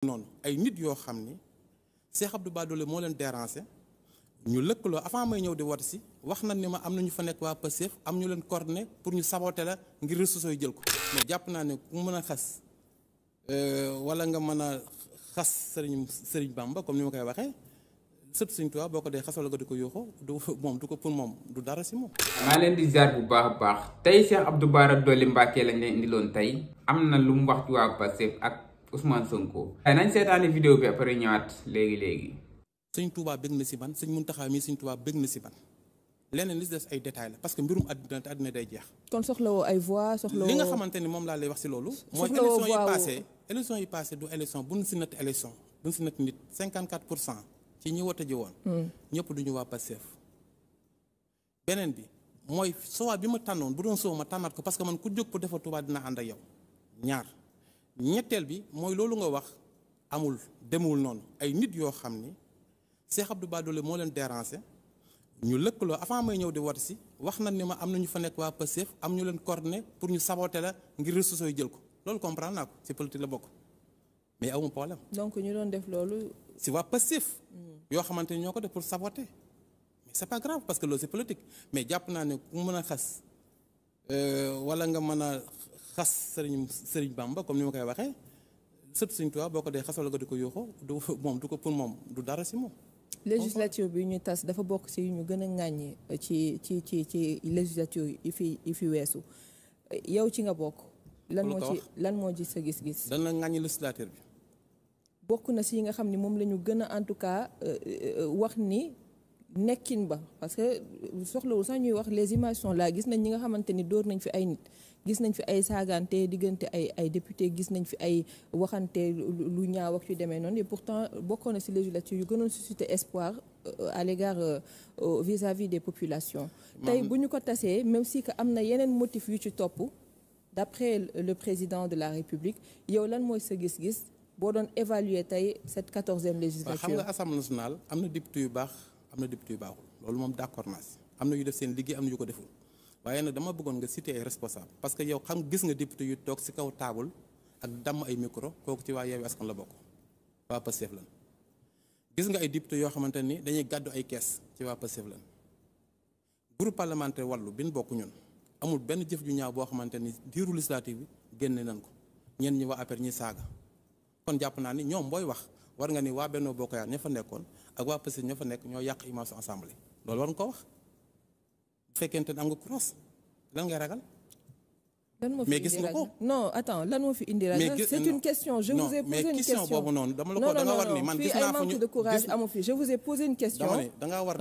noonu ay nit yoo xam ni Cheikh Abdou Bara Dolly moo leen déranger ñu lëkkaloo avant may ñëw di woote si wax nañ ni ma am na ñu fa nekk waa Pastef am ñu leen coordonné pour ñu saboter la ngir réseaux sociaux yi jël ko mais jàpp naa ne ku mën a xas wala nga mën a xas Sëriñ Bamba comme ni ma koy waxee sët Sëriñ Tuubaa boo ko dee xas wala nga di ko yuuxu du moom du ko pour moom du dara si moom. maa leen di ziar bu baax a baax tey Cheikh Abdou Bara Dolly Mbacké lañ leen indiloon tey am na lu mu wax ci waa Pastef ak Ousmane Sonko. ay nañ seetaani vidéo bi après ñëwaat léegi. Sëriñ Tuubaa bëgg na si ban Sëriñ Muntaxaa mii Sëriñ Tuubaa bëgg na si ban leneen li si des ay détails la parce que mbirum àddina te àddina day jeex. kon soxlawoo ay voix soxlawoo li nga xamante ni moom laa lay wax si loolu. mooy élection yi passé du élection bu ñu si natt élection bu ñu si natt nit 54% ci ñi wote ji woon. ñëpp du ñu waa Pastef. beneen bi mooy soo bi ma tànnoon bu doon soo ma tànnaat ko parce que man ku jóg pour defar Tuubaa dina ànd ak yow ñaar. ñetteel bi mooy loolu nga wax amul demul noonu ay nit yoo xam ni Cheikh Abdou Bara Dolly moo leen déranger ñu lëkkaloo avant may ñëw di woote si wax nañ ni ma am na ñu fa nekk waa Pastef am ñu leen coordonné pour ñu saboter la ngir réseaux sociaux yi jël ko loolu comprendre naa ko ci politique la bokk mais amu problème. donc ñu doon def loolu. si waa Pastef. yoo xamante ni ñoo ko def pour saboter mais c'est pas grave parce que loolu c'est politique mais jàpp naa ne ku mën a xas wala nga mën a xas Sëriñ Bamba comme ni ma koy waxee sët Sëriñ Tuubaa boo ko dee xas wala nga di ko yuuxu du moom du ko pour moom du dara si moom. législature bi ñu tas dafa bokk ci ñu gën a ŋàññi ci législature yi fi weesu yow ci nga bokk. lan moo ci sa gis-gis. dana ŋàññi législature bi. bokk na ci yi nga xam ni moom la ñu gën a en tout cas wax ni nekkin ba parce que soxlawul sax ñuy wax les images sont là gis nañ ñi nga xamante ni dóor nañ fi ay nit. gis nañ fi ay saagante diggante ay député gis nañ fi ay waxante lu ñaaw ak yu demee noonu et pourtant bokkoon na ci législature yu gënoon susciter espoir à l'égard vis-à-vis des populations. tey bu ñu ko tasee même si que am na yeneen motif yu ci topp d'après le président de la République yow lan mooy sa gis-gis boo doon évaluer tey cette 14e législature. xam nga Assemblée nationale am na député yu baax am na député yu baaxul loolu moom d'accord naa ci am na yu def seen liggéey am na yu ko deful. waaye nag dama bëggoon nga citer ay responsable parce que yow xam gis nga député yu toog ci kaw taabul ak damm ay micro kooku ci waa Yewwi Askan la bokk waa Pastef lan gis nga ay député yoo xamante ni dañuy gàddu ay kees ci waa Pastef lan groupe parlementaire wàllu bi ñu bokk ñun amul benn jëf ju ñaaw boo xamante ni diiru législative bi génne nañ ko ñenn ñi waa APR ñi saaga kon jàpp naa ni ñoom booy wax war nga ni waa Benno Bokk Yaakaar ña fa nekkoon ak waa Pastef ña fa nekk ñoo yàq image assemblée loolu war nga ko wax bu fekkente ne am nga cross lan ngay ragal. mais gis nga ko non attends lan moo fi indi ragal. c'est une question je vous ai posé une question boobu noonu dama la ko da nga war ni man gis naa fa ñu de courage amu fi je vous ai posé une question. da nga war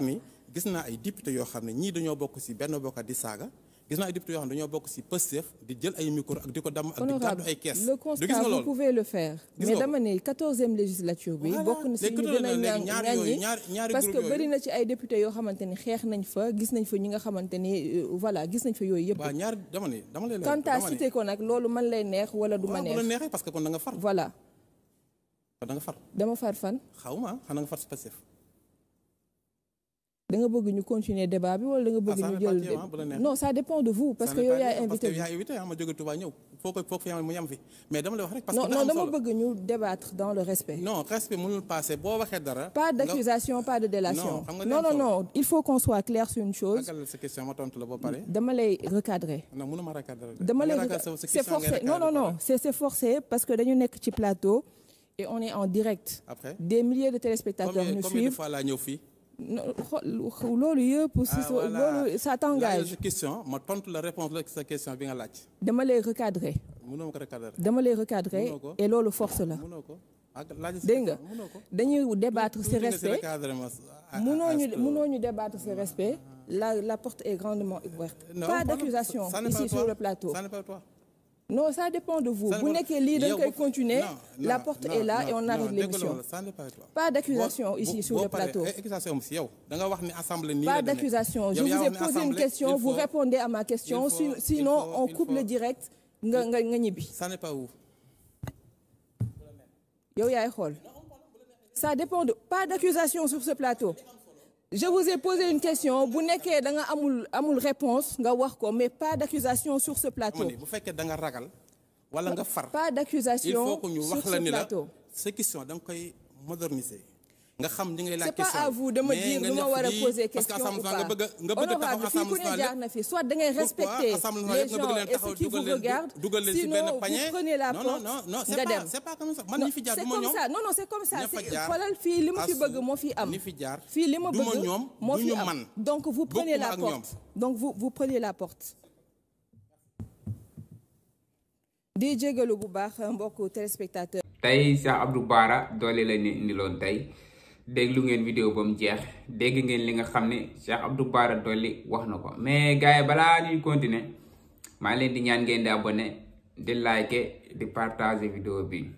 ni gis naa ay député yoo xam ne ñii dañoo bokk ci Benno Bokk di saaga gis naa ay député yoo xam ne dañoo bokk ci Pastef di jël ay micro ak di ko damm ak di gàddu ay kees. le constat vous pouvez le faire. mais dama ne 14e législature bi bokk na ci ñu gën a ñaañi parce que bëri na ci ay député yoo xamante ni xeex nañ fa gis nañ fa ñi nga xamante ni voilà gis nañ fa yooyu yëpp. waaw ñaar dama lay quant à cité ko nag loolu man lay neex wala du ma neex. waaw bu la neexee parce que kon da nga far. voilà. da nga far. dama far fan. xaw ma xanaa nga far ci Pastef. da nga bëgg ñu continuer débat bi wala da nga bëgg ñu jël non ça dépend de vous parce que yow yaay invité bi. yaa invité ma jóge Touba ñëw foo fi mu yam fi mais dama lay wax rek. parce que non dama bëgg ñu débattre dans le respect. non respect mënul passer boo waxee dara. pas d'accusation pas de délation. non il faut qu'on soit clair sur une chose. sa question ma tontu la ba pare. dama lay recadrer. non mënuma recadrer. dama lay c'est forcé non c'est forcé parce que dañu nekk ci plateau et on est en direct. après des milliers de téléspectateurs nous suivent. combien de fois laa ñëw fii. loolu yëpp loolu ça t'engage. question ma tontu la réponse la sa question bi nga laaj. dama lay recadrer. mënoo ko recadrer. dama lay recadrer et loolu force la. mënoo ko dégg nga dañuy débattre ce respect. mënoo ñu débattre ce respect. la porte est grandement ouverte. pas d'accusation ici sur le plateau. ça n'est pas toi. non ça dépend de vous bu nekkee lii dañ koy continuer la porte est là et on arrête l'émission. Pas d'accusation ici sur le plateau. accusation si yow da nga wax ni assemblée nii pas d'accusation je vous ai posé une question vous répondez à ma question sinon on coupe le direct nga ñibbi. ça n'est pas où. yow yaay xool ça dépend de pas d'accusation sur ce plateau. je vous ai posé une question bu nekkee da nga amul réponse nga wax ko mais pas d'accusation sur ce plateau. bu fekkee da nga ragal wala nga far. pas d'accusation. Il faut que ñu wax la ni la plateau. sa question da nga koy moderniser. nga xam li ngay laaj c'est question pas à vous de me dire lu ma war a poser question ou pas. nga bëgg a taxaw fii ku ne jaar na fi soit da ngay respecter les gens et ce qui vous regarde sinon vous prenez la porte nga dem. c'est pas comme ça man ñi fi jaar du ma ñoom non c'est comme ça xoolal fii li mu fi bëgg moo fi am. fii li ma bëgg moo fi am donc vous prenez la porte donc vous prenez la porte. di jégalu bu baax mbokku téléspectateur. tey Cheikh Abdou Bara Dolly la ñu indiloon tey. déglu ngeen vidéo ba mu jeex dégg ngeen li nga xam ne Cheikh Abdou Bara Dolly wax na ko mais gars yi balaa ñuy continuer maa leen di ñaan ngeen di abonné di liker di partager vidéo bi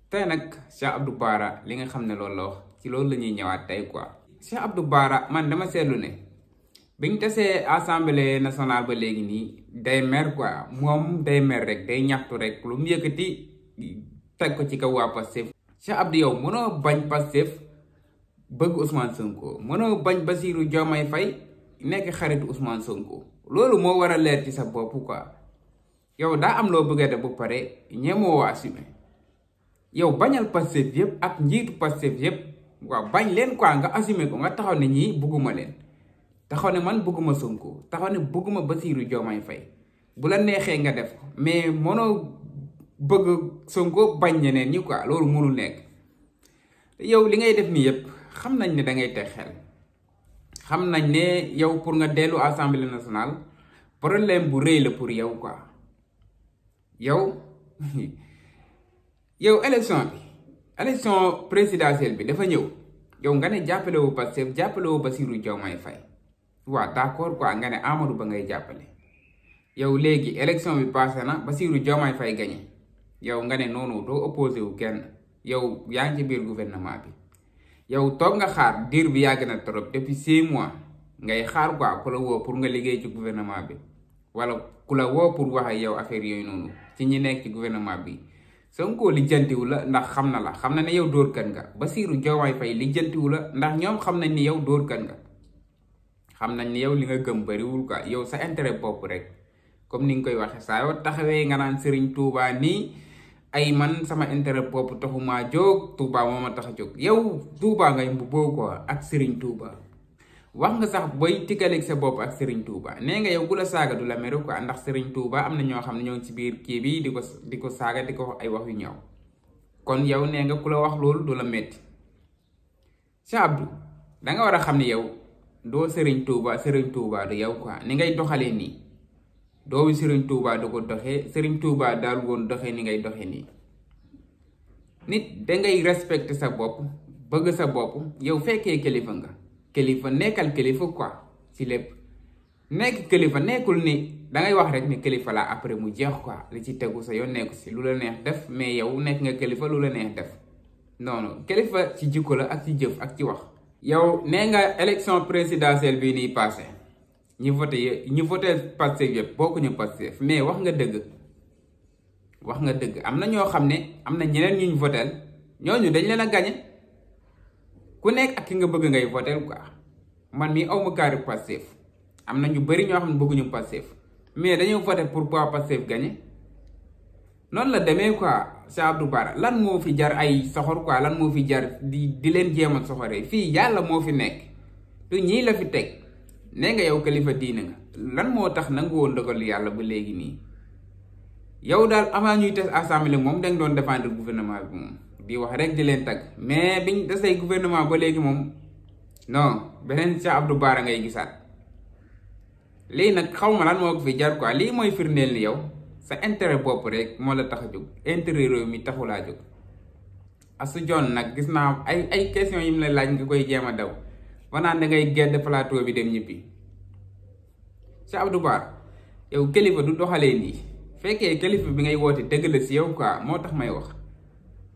tey nag Cheikh Abdou Bara li nga xam ne loolu la wax ci loolu la ñuy ñëwaat tey quoi. Cheikh Abdou Bara man dama seetlu ne biñ tasee assemblée nationale ba léegi nii day mer quoi moom day mer rek day ñaxtu rek lu mu yëkkati teg ko ci kaw waa Pastef. Cheikh Abdou yow mënoo bañ Pastef bëgg Ousmane Sonko mënoo bañ Bassirou Diomaye Faye nekk xaritu Ousmane Sonko loolu moo war a leer ci sa bopp quoi yow daa am loo bëgg a def bu pare ñemoo assumer yow bañal Pastef yëpp ak njiitu Pastef yëpp waaw bañ leen quoi nga assumer ko nga taxaw ne ñii bëgguma leen taxaw ne man bëgguma Sonko taxaw ne bëgguma Bassirou Diomaye Faye bu la neexee nga def mais mënoo bëgg Sonko bañ ñeneen ñi quoi loolu mënul nekk yow li ngay def nii yëpp. xam nañ ne da ngay teg xel xam nañ ne yow pour nga dellu assemblée nationale problème bu rëy la pour yow quoi yow élection présidentielle bi dafa ñëw yow nga ne jàppale wu Pastef jàppale wu Bassirou Diomaye Faye waaw d'accord quoi nga ne Amadou Ba ngay jàppale yow léegi élection bi passé na Bassirou Diomaye Faye gagné yow nga ne noonu doo opposé wu kenn yow yaa ngi ci biir gouvernement bi. yow toog nga xaar diir bi yàgg na trop depuis 6 mois ngay xaar quoi ku la woo pour nga liggéey ci gouvernement bi wala ku la woo pour wax ak yow affaire yooyu noonu ci ñi nekk ci gouvernement bi Sonko lijjantiwu la ndax xam na ne yow dóorkat nga Bassirou Diomaye Faye lijjantiwu la ndax ñoom xam nañ ni yow dóorkat nga xam nañ ni yow li nga gëm bariwul quoi yow sa intérêt bopp rek comme ni nga koy waxee saa yoo taxawee nga naan Serigne Touba nii. ay man sama intérêt bopp taxumaa jóg Touba moo ma tax a jóg yow Touba ngay mbubboo quoi ak Serigne Touba wax nga sax booy tikkaleeg sa bopp ak Serigne Touba nee nga yow ku la saaga du la mere quoi ndax Serigne Touba am na ñoo xam ne ñoo ngi ci biir kii bi di ko saaga di ko wax ay wax yu ñaaw kon yow nee nga ku la wax loolu du la metti Cheikh Abdou da nga war a xam ne yow doo Serigne Touba du yow quoi ni ngay doxalee nii. doomu Serigne Touba du ko doxee Serigne Touba daal woon doxee ni ngay doxee nii nit dangay respecter sa bopp bëgg sa bopp yow fekkee kilifa nga kilifa nekkal kilifa quoi ci lépp nekk kilifa nekkul ni dangay wax rek ni kilifa la après mu jeex quoi li ci tegu sa yoon nekku si lu la neex def mais yow nekk nga kilifa lu la neex def non kilifa ci jikko la ak ci jëf ak ci wax. yow nee nga élection présidentielle bii nii passé ñi voté Pastef yëpp bokkuñu Pastef mais wax nga dëgg am na ñoo xam ne am na ñeneen ñu votel ñooñu dañ leen a gañe ku nekk ak ki nga bëgg ngay votel quoi man mii awma kaari Pastef am na ñu bari ñoo xam ne bëgguñu Pastef mais dañoo voté pour pas Pastef gañe noonu la demee quoi Cheikh Abdou Bara lan moo fi jar ay soxor quoi lan moo fi jar di leen jéem a soxoree fii yàlla moo fi nekk te ñii la fi teg nee nga yow kilifa diine nga lan moo tax nangu woon dogal yàlla ba léegi nii yow daal avant ñuy tes assemblée moom dañ doon défendre gouvernement bi moom di wax rek di leen tag mais biñ desee gouvernement ba léegi moom non beneen Cheikh Abdou Bara ngay gisaat lii nag xaw ma lan moo ko fi jar quoi lii mooy firndeel ni yow sa intérêt bopp rek moo la tax a jóg intérêt réew mi taxulaa jóg Astou Dione nag gis naa ay questions yi mu la laaj nga koy jéem a daw wanaan da ngay gedd plateau bi dem ñibbi Cheikh Abdou Bara yow kilifa du doxalee nii fekkee kilifa bi ngay woote dëgg la si yow quoi moo tax may wax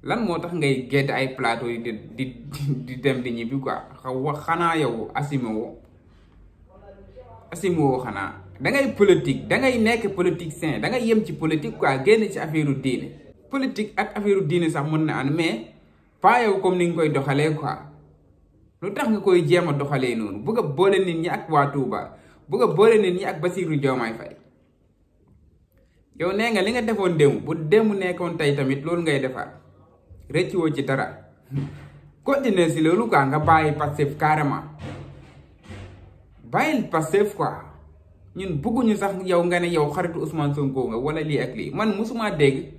lan moo tax ngay gedd ay plateau yi di dem di ñibbi quoi wax xanaa yow assumé woo xanaa dangay politique dangay nekk politicien dangay yem ci politique quoi génn ci affaire diine politique ak affaire diine sax mën na ànd mais pas yow comme ni nga koy doxalee quoi lu tax nga koy jéem a doxalee noonu bëgg a boole nit ñi ak waa Touba bëgg a boole nit ñi ak Bassirou Diomaye Faye yow nee nga li nga defoon démb bu démb nekkoon tey tamit loolu ngay defaat rëccuwoo ci dara continuer si loolu quoi nga bàyyi Pastef carrément bàyyil Pastef quoi ñun bëgguñu sax yow nga ne yow xaritu Ousmane Sonko nga wala lii ak lii man musuma dégg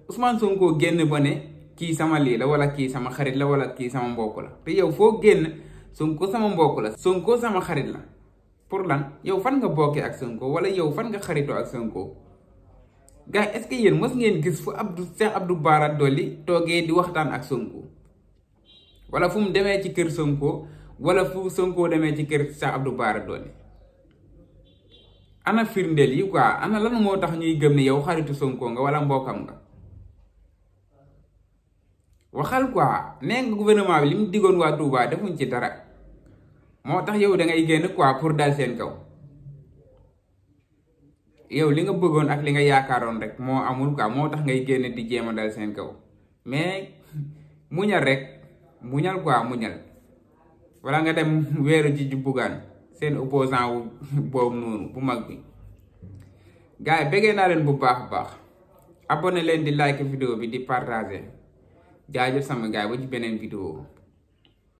Ousmane Sonko génn ba ne kii sama lii la wala kii sama xarit la wala kii sama mbokk la te yow foo génn Sonko sama mbokk la Sonko sama xarit la pour lan yow fan nga bokkee ak Sonko wala yow fan nga xaritoo ak Sonko gars est-ce que yéen mës ngeen gis fu Cheikh Abdou Bara Dolly toogee di waxtaan ak Sonko wala fu mu demee ci kër Sonko wala fu Sonko demee ci kër Cheikh Abdou Bara Dolly ana firndeel yi quoi ana lan moo tax ñuy gëm ne yow xaritu Sonko nga wala mbokkam nga waxal quoi nee nga gouvernement bi li mu diggoon waa Touba defuñ ci dara moo tax yow da ngay génn quoi pour dal seen kaw yow li nga bëggoon ak li nga yaakaaroon rek moo amul quoi moo tax ngay génn di jéem a dal seen kaw mais muñal rek muñal quoi muñal wala nga dem weeru ci Bougane seen opposant wu boobu noonu bu mag bi gars yi bëggee naa leen bu baax a baax abonné leen di like vidéo bi di partager jaajëf sama gars yi ba ci beneen vidéo